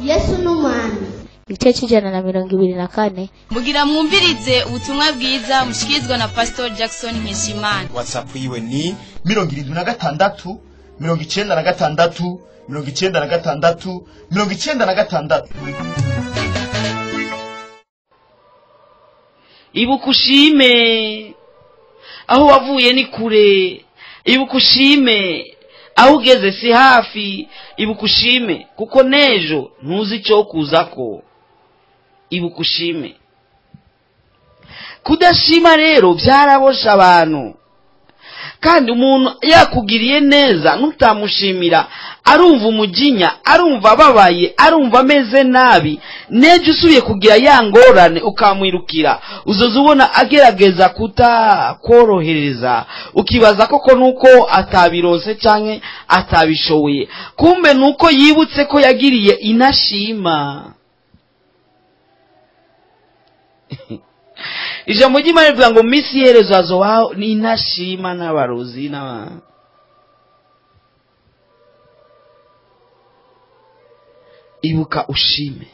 Yesu n'umwami. Igice c'124. Mugira mwumvirize ubutumwa bwiza mushikirizwa na Pastor Jackson Nkeshimana. WhatsApp yiwe ni 76 96 96 96. Ibuka ushime aho wavuye ni kure, ibuka ushime aho ugeze si hafi, ibuka ushime kuko nejo ntuzi icyo kuzako. Ibuka ushime. Kudashima rero byarabosha abantu, kandi umuntu yakugiriye neza nutamushimira arumva umujinya, arumva ababaye, arumva ameze nabi. Nejo usubiye kugira ya ngorane ukamwirukira, uzoza ubona agerageza kutakorohereza, ukibaza koko nuko atabironse canke atabishoboye, kumbe nuko yibutse ko yagiriye inashima. Ijambo ry'Imana rivuga ngo misi iherezo hazobaho ni inashima n'abarozi n'aba. Ibuka ushime.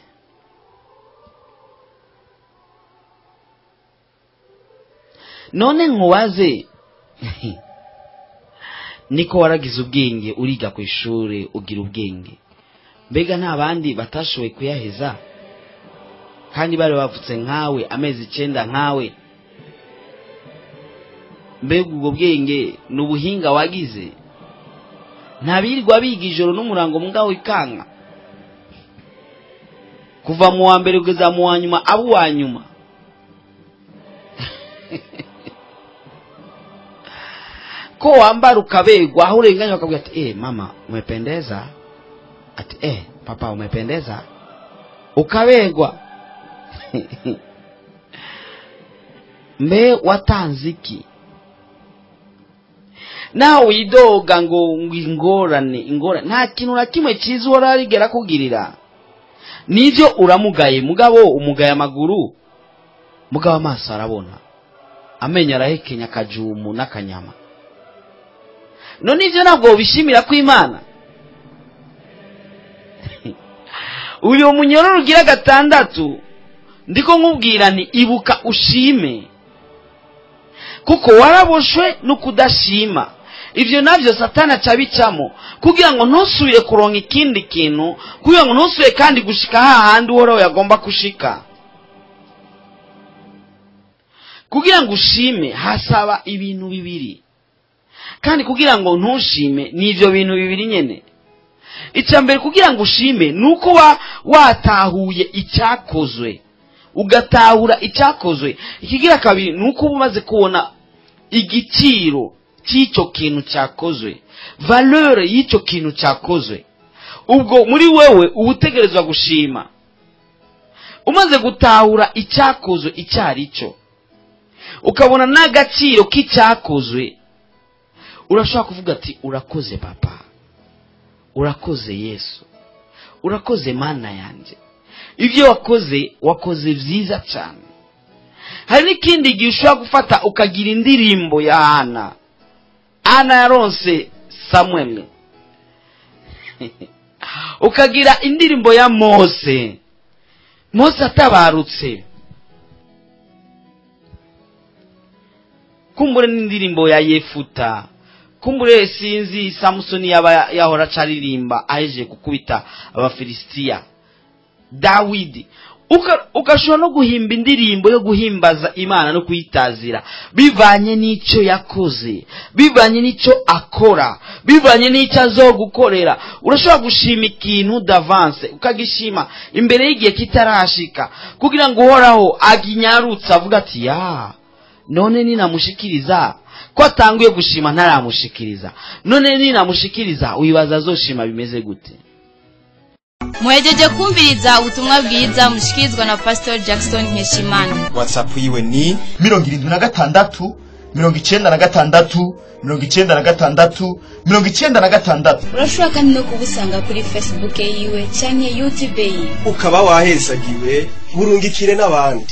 None nkubaze, niko waragize ubwenge uriga ku ishure ugira ubwenge, mbega nta bandi batashoboye kuyaheza kandi bari bavutse nkawe amezi 9 nkawe? Mbega ubwo bwenge n'ubuhinga wagize? Ntabirirwa biga ijoro n'umurango mugabo ikanga kuva mu wa mbere kugeza mu wa nyuma, abo wa nyuma. Ko wambara ukabegwa aho urenganya bakabwira ati mama umependeza, ati papa umependeza, ukabegwa. Mbe watanze iki? Nawe widoga ngo ingorane ingorane, nta kintu na kimwe cyiza uhora arigera kugirira. Nivyo uramugaye mugabo umugaye amaguru, mugabo amaso arabona, amenyo arahekenya akajumu n'akanyama. None ivyo ntabwo bishimira ko Imana? Uyo munyororo ugira 6 ndiko nkubwira nti ibuka ushime, kuko waraboshwe no kudashima. Ivyo navyo Satani acabicamo kugira ngo ntusubire kuronka ikindi kintu, kugira ngo ntusubire kandi gushika hahandi Uhoraho yagomba kushika. Kugira ngo ushime hasaba ibintu bibiri, kandi kugira ngo ntushime ni ivyo bintu bibiri nyene. Icya mbere kugira ngo ushime nuko watahuye icyakozwe, ugatahura icyakozwe. Ikigira kabiri nuko umaze kubona igiciro cy'icyo kintu cyakozwe, valeur y'icyo kintu cyakozwe. Ubwo muri wewe ubutegerezwa gushima. Umaze gutahura icyakozwe icyari cyo, ukabona n'agaciro k'icyakozwe, urashobora kuvuga ati urakoze papa, urakoze Yesu, urakoze Mana yanjye, ibyo wakoze wakoze byiza cyane. Hari n'ikindi gihe ushobora gufata ukagira indirimbo ya Ana. Ana yaronse Samuel. Ukagira indirimbo ya Mose, Mose atabarutse. Kumbure n'indirimbo ya Yefuta, kumbure sinzi Samsoni yaba yahora caririmba aheje gukubita Abafilisitiya. Dawidi ukashobora no guhimba indirimbo yo guhimbaza Imana no kuyitazira, bivanye n'icyo yakoze, bivanye n'icyo akora, bivanye n'icyo azogukorera. Urashobora gushima ikintu d'avance, ukagishima imbere y'igihe kitarashika, kugira ngo Uhoraho aginyarutse avuga ati ya none ninamushikiriza ko atanguye gushima ntaramushikiriza, none ninamushikiriza wibaza azoshima bimeze gute? Muhejeje kumviriza ubutumwa bwiza mushikirizwa na Pastor Jackson Nkeshimana. WhatsApp yiwe ni 76 96 96 96. Urashobora kandi no kubusanga kuri Facebook yiwe canke YouTube yiwe. Ukaba wahezagiwe, burungikire n'abandi.